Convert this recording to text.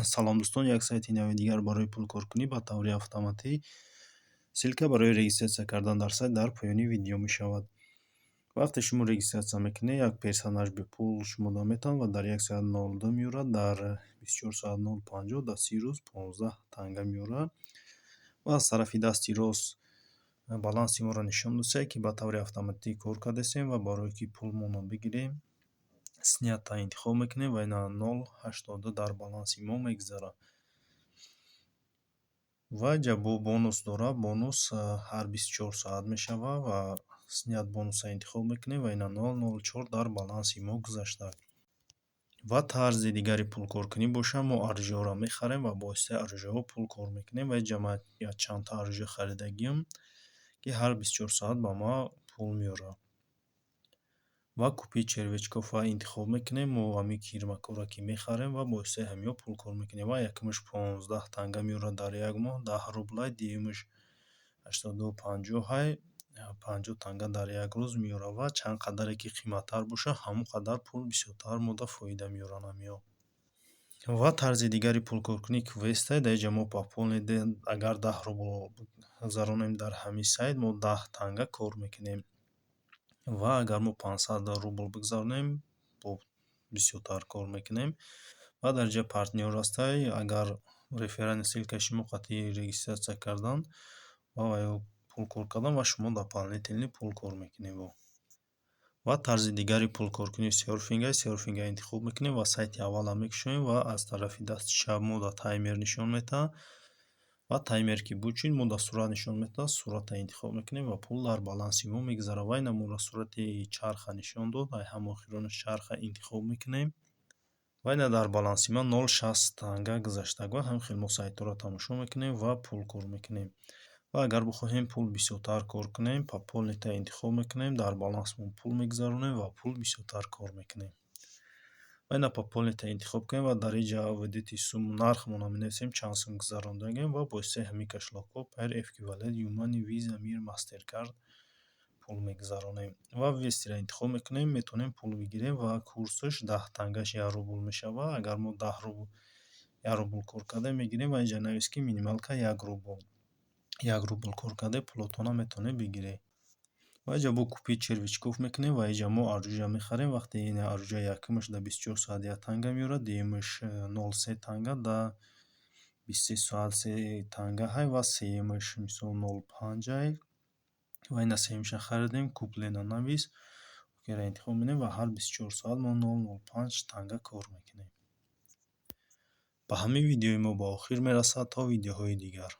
Салом, дӯстон, як сайти нави дигар барои пулкоркунӣ ба таври автоматӣ. Ссылка барои регистрация кардан дар сайт дар поёни видео мешавад. Вақте шумо регистрация мекунед, як персонаж бепул шумода метавонад ва дар як соат 0,2 меорад, дар 24 соат 0,50, дар 30 рӯз 15 танга меорад. Ва аз тарафи дасти рост баланси моро нишон додааст, ки ба таври автоматӣ кор кардастем, ва барое ки пулмонро бигирем, снять а интихоб мекунем ва ина 0,82 дар баланси мо мегузарад. Ва инҷа бо бонус дорад. Бонус ҳар 24 соат мешавад ва снять бонус а интихоб мекунем ва ина 0,04 дар баланси мо гузашта. Ва тарзи дигари пулкоркунӣ бошад, мо оружие ҳоро мехарем ва бо воситаи оружие ҳо пул кор мекунем. Ва инҷа ман якчандта оружие харидагиам, ки ҳар 24 соат ба ман пул меорад. Ва купить червячков ро интихоб мекунем. Мо ҳамин кирмакҳоро ки мехарем ва бо воситаи ҳаминҳо пул кор мекунем. Ва якумаш 15 танга меорад дар як моҳ, 10 рублай, дуюмаш 82,50-ай, 50 танга дар як рӯз меорад, ва чанд қадаре ки қиматтар бошад, ҳамон қадар пул бисёртар мода фоида меоранд ҳаминҳо. Ва тарзи дигари пулкоркунӣ квест ай. Дар инҷа мо пополнить, агар 10 рубл гузаронем дар ҳамин сайт, мо 10 танга кор мекунем. Ва агар мо 500 рубл бигзаронем, бо бисёртар кор мекунем. Ва дар инҷа партнёр ҳастай, агар реферальный ссылка и шумо қатъи регистрация кардан ва ё пул кор кардан ва шумо дополнительный пул кор мекунед. Ва тарзи дигари пулкоркунӣ серфинг ай. Серфинг а интихоб мекунем ва сайти аввалро мекушоем ва аз тарафи дасти чап мо дар таймер нишон медиҳад, ва таймер ки буд шуд, мо дар сурат нишон медиҳад, суратро интихоб мекунем ва пул дар баланси мо мегузарад. Ва ина моро сурати чарха нишон дод, ай ҳама охиронаш чарха интихоб мекунем. Ва ина дар баланси ман 0,60 танга гузаштаг, ва ҳамин хел мо сайтҳоро тамошо мекунем ва пул кор мекунем. Ва агар бихоҳем пул бисёртар кор кунем, пополнить а интихоб мекунем, дар балансмон пул мегузаронем ва пул бисёртар кор мекунем. Ва ина пополнить а интихоб кунем ва дар инҷа введите сумму, нархмонро менависем, чанд сум гузарондагем, ва бо воситаи ҳамин кошелёк ҳо Payeer, Эквивалент, Юмани, Виза, Мир, Мастеркард пул мегузаронем. Ва вывести ро интихоб мекунем, метавонем пул бигирем, ва курсаш 10 тангаш 1 рубл мешавад. Агар мо 10 рубл, 1 рубл кор кардем, мегирем, ва инҷа навис, ки минималка 1 рубл. 1 рубл кор карда, пулотонро метавонед бигиред. Ва инҷа бо купить червячков мекунем ва инҷа мо оружие мехарем. Вақте ин оружие якумаш дар 24 соат 1 танга меорад, дуюмаш 0,3 танга, дар 23 соат 3 танга ҳай, ва сеюмаш мисол 0,5-ай. Ва ина сеюмаша харидем, куплено навис, окей ро интихоб менем ва ҳар 24 соат мо 0,05 танга кор мекунем. Ба ҳамин видеои мо ба охир мерасад. То видеоҳои дигар.